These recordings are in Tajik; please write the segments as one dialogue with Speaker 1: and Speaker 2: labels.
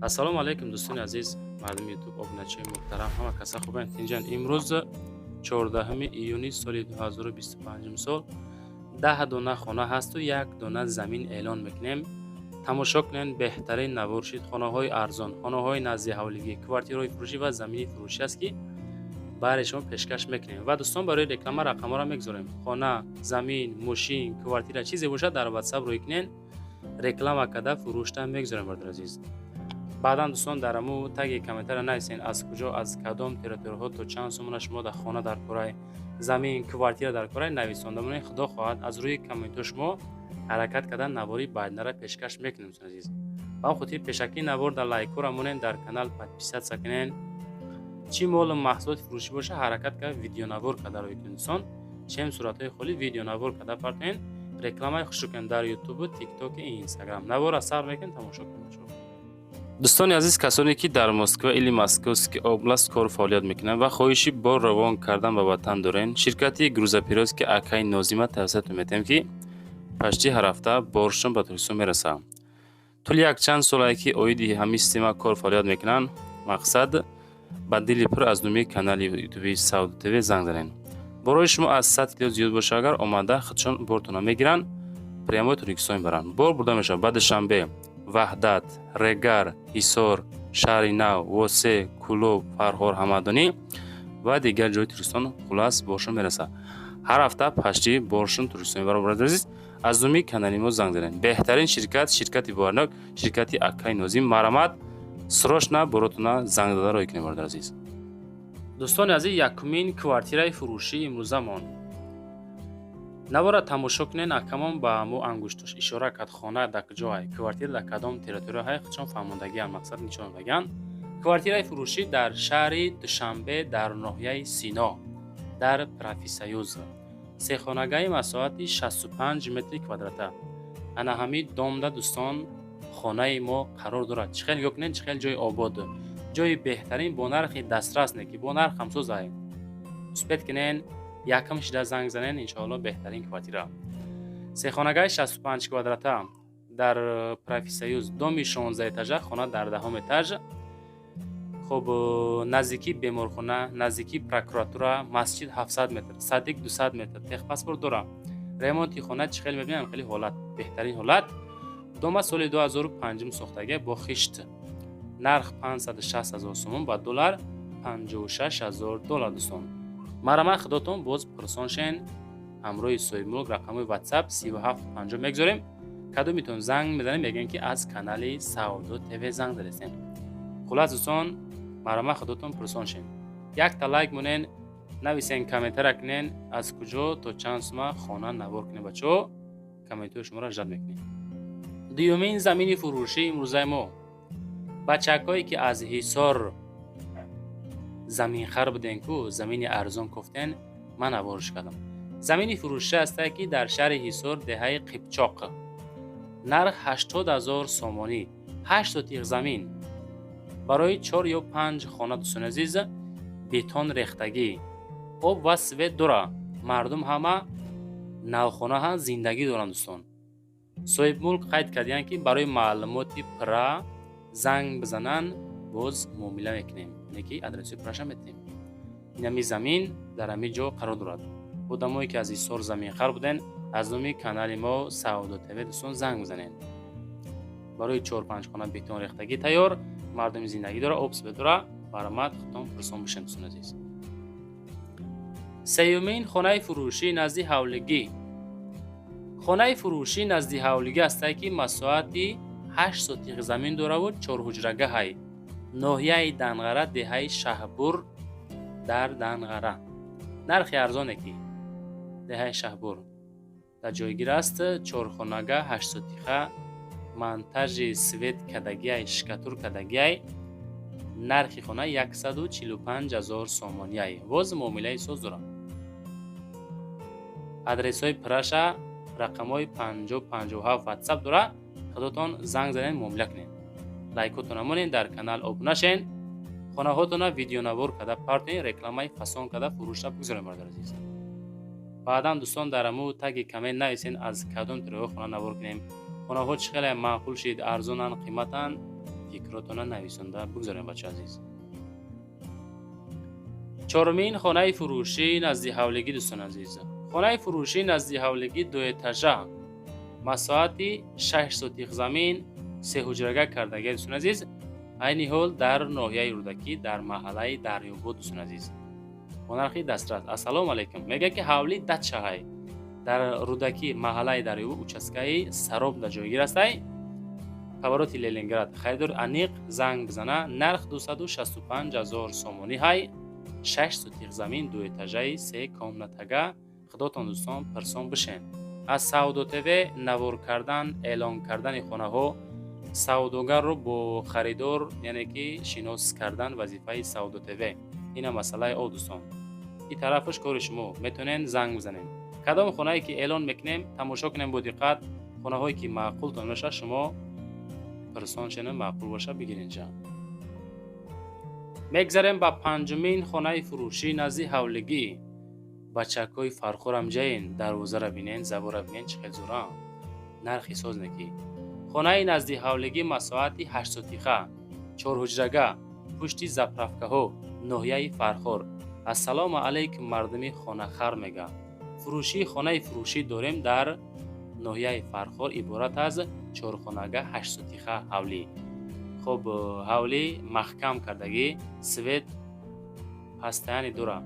Speaker 1: Ассалому алайкум, дӯстони азиз, мардуми Ютуб, обуначиҳои муҳтарам, ҳама каса хубанд, тинҷанд. Имрӯз 14 июни соли 2025 сол 10 дона хона ҳасту як дона замин эълон мекунем. Тамошо кунед, беҳтарин навор шид. Хонаҳои арзон, хонаҳои назди ҳавлигӣ, квартираҳои фурӯшӣ ва замини фурӯшӣ аст, ки баҳри шумо пешкаш мекунем. Ва дӯстон, барои реклама рақамҳоро мегузорем. Хона, замин, мошин, квартира, чизе бошад, дар Ватсап рӯй кунед, реклама карда фурӯшта мегузорем, бародари азиз. Баъдан, дӯстон, дар аму таги комментария нависен, аз куҷо, аз кадом территорияҳо, то чанд сумона шумо дар хона дар корай, замин, квартира дар корай, нависонда монед. Худо хоҳад, аз рӯи комментҳо шумо ҳаракат кардан навори баъдинара пешкаш мекунем, дӯстони азиз. Ба ҳам хотир пешакӣ навор дар лайкҳоро монед, дар канал подписаться кунед. Чӣ молу маҳсулоти фурӯшӣ боша, ҳаракат карда видеонавор карда рӯй кунед, дӯстон. Чем суратҳои холӣ, видеонавор карда партоед, рекламаи хушро кунед дар Ютубу, Тиктоку, Инстаграм. Наворро сар мекунед, тамошо кунед. Дӯстони азиз, касоне ки дар Москва или Московский область кору фаъолият мекунанд ва хоҳиши бор равон кардан ба ватан дорен, ширкати грузоперевозки акаи Нозима тавсиятон метиҳем, ки почти ҳар ҳафта боршон ба Тоҷикистон мерасад. Тӯли якчанд солае ки оиди ҳамин система кор фаъолият мекунанд. Мақсад, ба дили пур аз номи канали Ютуби Савдо ТВ занг занед. Борои шумо аз 100 кило зиёд боша агар, омада худшон бортона мегиранд, прямой Тоҷикистон мебаранд. Бор бурда мешавад ба Душанбе, Ваҳдат, Регар, Ҳисор, Шаҳри Нав, Восе, Кӯлоб, Фархор, Ҳамадонӣ ва дигар ҷои Тоҷикистон. Хулас, боршон мерасад. Ҳар ҳафта почти боршон Тоҷикистон мебаранд. Бародари азиз, аз номи канали мо занг занед. Беҳтарин ширкат, ширкати боварнок, ширкати акаи Нозим. Марҳамат, срочно боротона занг зада рой кунед, бародари азиз. Дӯстони азиз, якумин квартираи фурӯшии имрӯзамон. Навора тамошо кунед. Акамон ба мо ангуштош ишора кард, хона дар куҷо ҳай, квартира дар кадом территория ҳай, худшон фаҳмондагиан, мақсад нишон додагиан. Квартираи фурӯшӣ дар шаҳри Душанбе, дар ноҳияи Сино, дар Профсоюз, сехонагаи масоҳати 65 метри квадрата. Ана ҳамин домда, дӯстон, хонаи мо қарор дорад. Чӣ хел нигоҳ кунед, чӣ хел ҷои обод, ҷои беҳтарин, бо нархи дастрас, не ки бо нарх ҳамсоз ай. Успеть кунен, якам шида занг занен, иншоалло. Беҳтарин квартира, сехонагаи 65 квадрата дар Профсоюз, доми 16 этажа, хона дар 10-ум этаж. Хуб, наздикии беморхона, наздикии прокуратура, масҷид 700 метр, садик 200 метр, техпаспорт дора. Ремонти хона чӣ хел мебинам, хеле ҳолат беҳтарин ҳолат. Дома соли 2005 сохтага, бо хишт. Нарх 560 ҳазор сомон, ба доллар 56 ҳазор доллар. Дӯстон, марҳамат, худотон боз пурсон шен ҳамроҳи соҳибмулк. Рақамҳои Ватсап 3750 мегузорем. Кадомитон занг мезанем, мегӯем, ки аз канали Савдо ТВ занг задестем. Хулас, дӯстон, марҳамат, худотон пурсон шен. Якта лайк монен, нависен, комментария кунен, аз куҷо, то чанд сума хона навор кунем. Бачаҳо, комментҳои шуморо ждать мекунем. Дуюмин замини фурӯшии имрӯзаи мо. Бачакҳое ки аз Ҳисор заминхар буден ку, замини арзон кофтен, ман наворш кардам. Замини фурӯшӣ ҳастае, ки дар шаҳри Ҳисор, деҳаи Қипчоқ, нарх 80 ҳазор сомонӣ, 8 сотих замин барои чор ё панҷ хона. Дӯстони азиз, бетон рехтагӣ, об ва свет дора, мардум ҳама навхона ҳам зиндагӣ доранд. Дӯстон, соҳибмулк қайд кардиянд, ки барои маълумоти пурра занг бизананд, боз муомила мекунем, яъне ки адресҳои пурраша метиҳем. Инами замин дар ҳамин ҷо қарор дорад. Одамое ки аз Ҳисор заминхар буден, аз номи канали мо Савдо ТВ, дӯстон, занг бизанед. Барои чор-панҷ хона бетон рехтагӣ тайёр, мардуми зиндагӣ дора, об, свет дора. Марҳамат, худтон пурсон бошед, дӯстони азиз. Сеюмин хонаи фурӯшӣ назди ҳавлигӣ. Хонаи фурӯшӣ назди ҳавлигӣ ҳастае, ки масоҳати 8 сотих замин дораву чорҳуҷрагаҳай, ноҳияи Данғара, деҳаи Шаҳбур, дар Данғара. Нархи арзоне, ки деҳаи Шаҳбур дар ҷойгир аст. Чорхонага, 8 сотиха, монтажи свет кардагиай, штукатур кардагиай. Нархи хона 145 ҳазор сомониай, боз муомилаи соз дорад. Адресҳои пурраша рақамҳои 5057 Ватсап дора. Худотон занг занед, муомила кунед. Лайкотона монед, дар канал обуна шен, хонаҳотона видеонавор карда партоед, рекламаи фасон карда фурӯшта бигузоред, бародари азиз. Баъдан, дӯстон, дар аму таги коммент нависен, аз кадом территорияҳо хона навор кунем, хонаҳо чӣ хеле маъқул шид, арзонанд, қиматанд. Фикротона нависонда бигзорем, бача азиз. Чорумин хонаи фурӯшӣ назди ҳавлигӣ, дӯстони азиз. Хонаи фурӯшӣ назди ҳавлигӣ, дуэтажа, масоҳати 6 сотих замин, сеҳуҷрага кардагия, дӯстони азиз. Айни ҳол дар ноҳияи Рӯдакӣ, дар маҳаллаи Дарёбод, дӯстони азиз, бо нархи дастрас. Ассалому алайкум, мегӯяд, ки ҳавли дачаҳай дар Рӯдакӣ, маҳаллаи Дарёбод, участкаи Сароб дар ҷойгир астай, повороти Ленинград. Харидор аниқ занг бизана. Нарх 265 ҳазор сомонӣ ҳай, 6 сотих замин, дуэтажаи, се комнатага. Худотон, дӯстон, пирсон бишен. Аз Савдо ТВ навор кардан, эълон кардани хонаҳо, савдогарро бо харидор, яъне ки шинос кардан вазифаи Савдо ТВ. Ина масъалаи о, дӯстон, ин тарафаш кори шумо. Метавонед занг бизанед. Кадом хонае ки эълон мекунем, тамошо кунем бо диққат. Хонаҳое ки маъқултон бошад, шумо пирсон шена, маъқул боша, бигиринҷа. Мегзарем ба панҷумин хонаи фурӯшӣ назди ҳавлигӣ. Бачакҳои Фархорам ҷаин, дарвозара бинен, забора бинен, чӣ хел зура, нархи соз некӣ. Хонаи назди ҳавлигӣ, масоҳати 8 сотиха, чорҳуҷрага, пушти заправкаҳо, ноҳияи Фархор. Ассалому алайкум, мардуми хонахар, мега. Фурӯшии хонаи фурӯшӣ дорем дар ноҳияи Фархор, иборат аз чорхонага, 8 сотиха ҳавлӣ. Хоб, ҳавлӣ маҳкам кардагӣ, свет постоянный дора,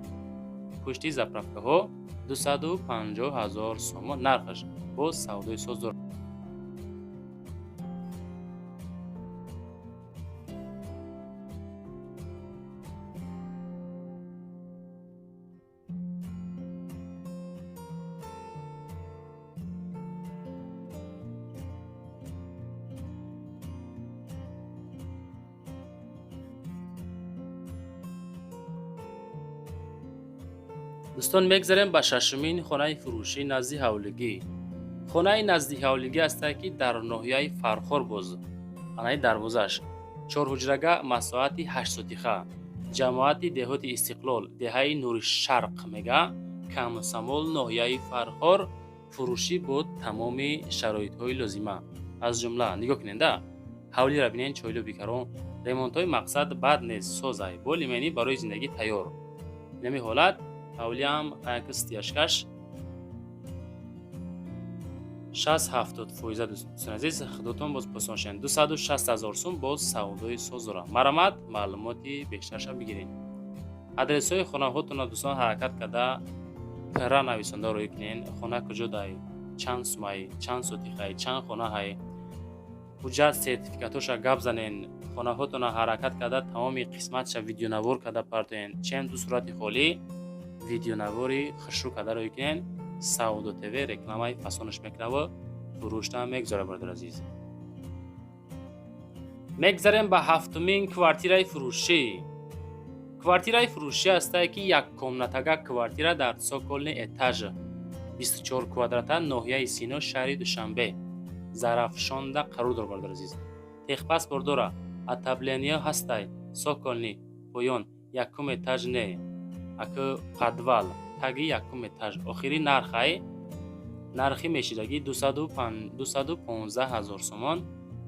Speaker 1: пушти заправкаҳо, 250 ҳазор сомон нархаш, боз савдои соз дорад. Дӯстон, мегзарем ба шашумин хонаи фурӯшӣ назди ҳавлигӣ. Хонаи назди ҳавлигӣ ҳастае, ки дар ноҳияи Фархор, боз анаи дарвозаш, чорҳуҷрага, масоҳати 8 сотиха, ҷамоати деҳоти Истиқлол, деҳаи Нури Шарқ мега, Камсамол, ноҳияи Фархор. Фурӯшӣ бо тамоми шароитҳои лозима, аз ҷумла нигоҳ куненда, ҳавлиро бинен, чойлу бикарон, ремонтҳои мақсад бад нест, созай, болимени барои зиндагӣ тайёр. Инами ҳолат ҳавлиам стяжкаш 60-70%. Дӯстони азиз, худотон боз пурсон шавед. 260 000 сум, боз савдои соз дорам. Марамат, маълумоти бештарша бигиред. Адресҳои хонаҳотонро, дӯстон, ҳаракат карда пирра нависонда рӯй кунед. Хона куҷо дай, чанд сумай, чанд сотихай, чанд хонаҳай, ҳуҷҷат, сертификатоша гап занен. Хонаҳотонро ҳаракат карда тамоми қисматша видеонавор карда партоен. Чем ду сурати холӣ, видеонавори хушрӯ карда рӯй кунед. Савдо ТВ рекламаи фасонаш мекунаву фурӯшта мегузорад, бародар азиз. Мегзарем ба ҳафтумин квартираи фурӯшӣ. Квартираи фурӯшӣ ҳастае, ки яккомнатага квартира дар цокольный этаж, 24 квадрата, ноҳияи Сино, шаҳри Душанбе, Зарафшонда қарор дор, бародар азиз. Техпаспорт дора, отопление ҳастай, цокольный поён, якум этаж не, аку подвал, таги якум этаж. Охири нархай, нархи мешидагӣ 215 ҳазор сомон,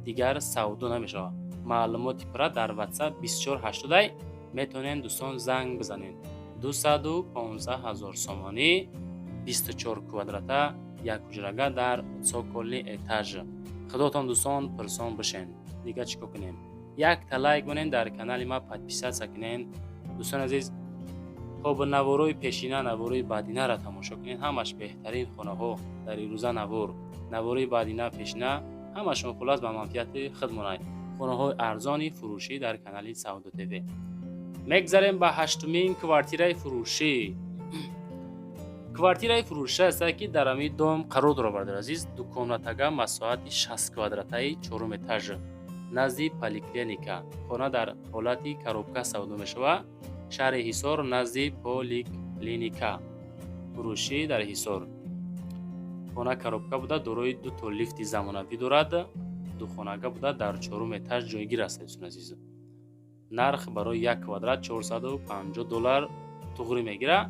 Speaker 1: дигар савдо намешавад. Маълумоти пурра дар WhatsApp 2480, метавонед, дӯстон, занг бизанед. 215 ҳазор сомонӣ, 24 квадрата, як ҳуҷрага дар цокольный этаж. Худотон, дӯстон, пирсон бошен. Дигар чӣ кор кунем? Якта лайк монен, дар канали ма подписаться кунен, дӯстони азиз. Хоб, наворои пешина, наворои баъдинаро тамошо кунед, ҳамаш беҳтарин хонаҳо дар ирӯза. Наворои баъдина, пешина, ҳамашон хуллас ба манфиати худмонай. Хонаҳои арзони фурӯшӣ дар канали Савдо ТВ. Мегзарем ба ҳаштумин квартираи фурӯшӣ. Квартираи фурӯшӣ ҳастад, ки дар ҳамин дом қарор дорад, бародари азиз. Дуконатага, масоҳати 60 квадратаи, чорум этаж, назди поликлиника. Хона дар ҳолати коробка савдо мешавад. Шаҳри Ҳисор, назди поликлиника, фурӯшӣ дар Ҳисор. Хона коробка буда, дорои дуто лифти замонавӣ дорад. Духонага буда, дар чорум этаж ҷойгир аст, дӯстони азиз. Нарх барои як квадрат 450 доллар туғрӣ мегирад.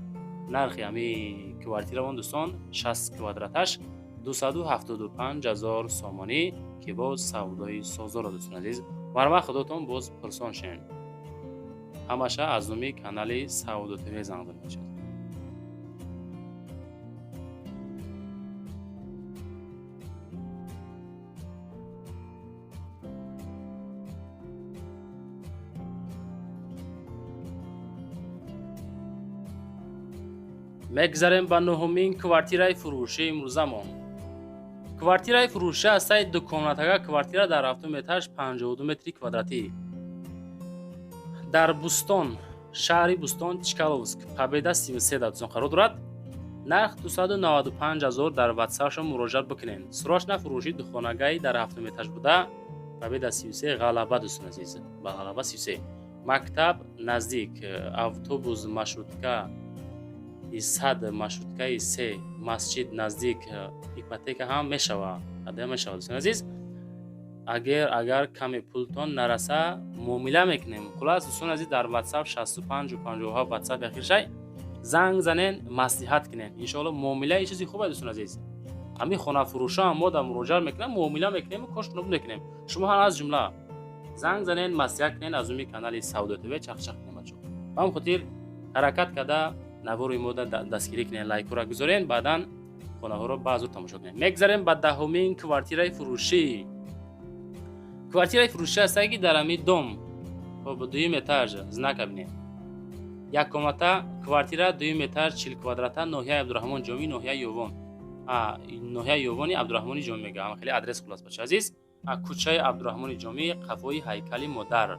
Speaker 1: Нархи ҳамин квартирамон, дӯстон, 60 квадраташ 275 ҳазор сомонӣ, ки боз савдои соз дорад, дӯстони азиз. Марҳамат, худотон боз пурсон шен. Ҳамаша аз номи канали Савдо ТВ занг зада мешавад. Мегзарем ба нуҳумин квартираи фурӯшии имрӯзамон. Квартираи фурӯшӣ ҳастаи дукомнатага квартира дар ҳафтум этаж, 52 метри квадратӣ. Дар Бӯстон, шаҳри Бӯстон, Чкаловск, Победа 33 дар дӯстон қарор дорад. Нарх 295 ҳазор. Дар ватсапшон муроҷиат бикунед. Срочно фурӯши духонагаи дар ҳафтум этаж буда, Победа 33, Ғалаба, дӯстон азиз, ба Ғалаба 33. Мактаб наздик, автобус маршрутка 100, маршруткаи се, масҷид наздик, ипотека ҳам мешавад, ада мешавад, дӯстони азиз. Агар каме пултон нараса, муомила мекунем. Хулас, дӯстони азиз, дар ватсап 65 57, ватсап ахиршай, занг занен, маслиҳат кунен. Иншоалло, муомилаи чизи хубе, дӯстони азиз. Ҳамин хонафурӯшо ҳам мо дар муроҷиат мекунем, муомила мекунем, кош мекунем. Шумо ҳам аз ҷумла занг занен, маслиҳат кунен, аз уми канали Савдо ТВ чақчақ кунем, бачо. Ба ҳам хотир ҳаракат карда навори мо дастгирӣ кунен, лайкҳоро гузорен, баъдан хонаҳоро баъзур тамошо кунем. Мегзарем ба 10-умин квартираи фурӯшӣ. Квартираи фурӯшӣ ҳастае, ки дар ҳамин дом, хоб, дуюм этаж, знака бинед. Як комната квартира, дуюм этаж, 40 квадрата, ноҳияи Абдураҳмон Ҷомӣ, ноҳияи Ёвон, ноҳияи Ёвони Абдураҳмони Ҷомӣ мега. Хеле адрес хулас, бача азиз. Кӯчаи Абдураҳмони Ҷомӣ, қафои ҳайкали модар.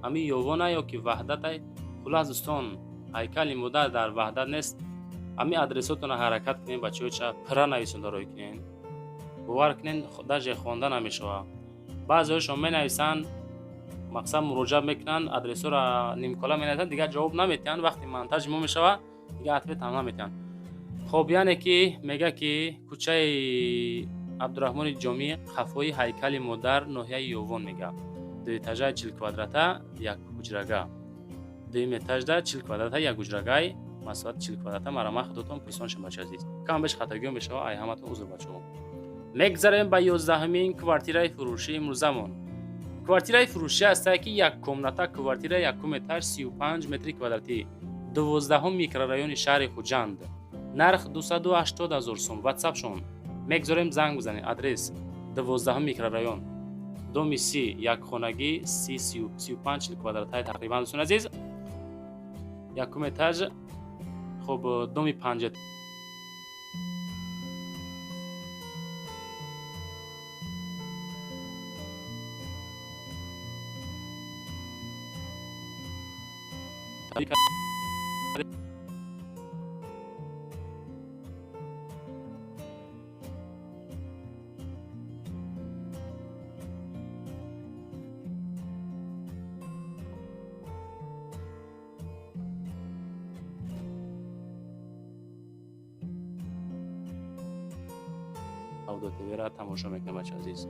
Speaker 1: Ҳамин Ёвона ё ки Ваҳдата? Хулас, дӯстон, ҳайкали модар дар Ваҳдат нест. Ҳамин адресотона ҳаракат кунем, бачаҳо, ча пира нависонда рой кунен. Бовар кунен, даже хонда намешавад. Баъзеҳошон менависанд, мақсад муроҷиат мекунанд, адресҳоро нимкола менависанд, дигар ҷавоб наметиҳанд. Вақти монтажи мо мешавад, дигар ответ ҳам наметиҳанд. Хоб, яъне ки мега, ки кӯчаи Абдураҳмони Ҷомӣ, қафои ҳайкали модар, ноҳияи Ёвон мега. Дуэтажаи, 40 квадрата, як ҳуҷрага. Дуюм этажда, 40 квадрата, як ҳуҷрагай, масоҳати 40 квадрата. Марҳамат, худотон пурсон шем, бача азиз. Кам беш хатогиҳо мешава, ай ҳаматон узр, бачаҳо. Мегзарем ба 11-умин квартираи фурӯшии имрӯзамон. Квартираи фурӯшӣ ҳастае, ки як комната квартира, якум этаж, 35 метри квадратӣ, 12-ум микрорайони шаҳри Хуҷанд. Нарх 280 ҳазор сум. Ватсапшон мегзорем, занг бизанед. Адрес: 12-ум микрорайон, доми 30, якхонагӣ, 35 квадратаи тақрибан, дӯстони азиз, якум этаж, хоб, доми панҷ. Савдо ТВ-ра тамошо мекунем, бача азиз.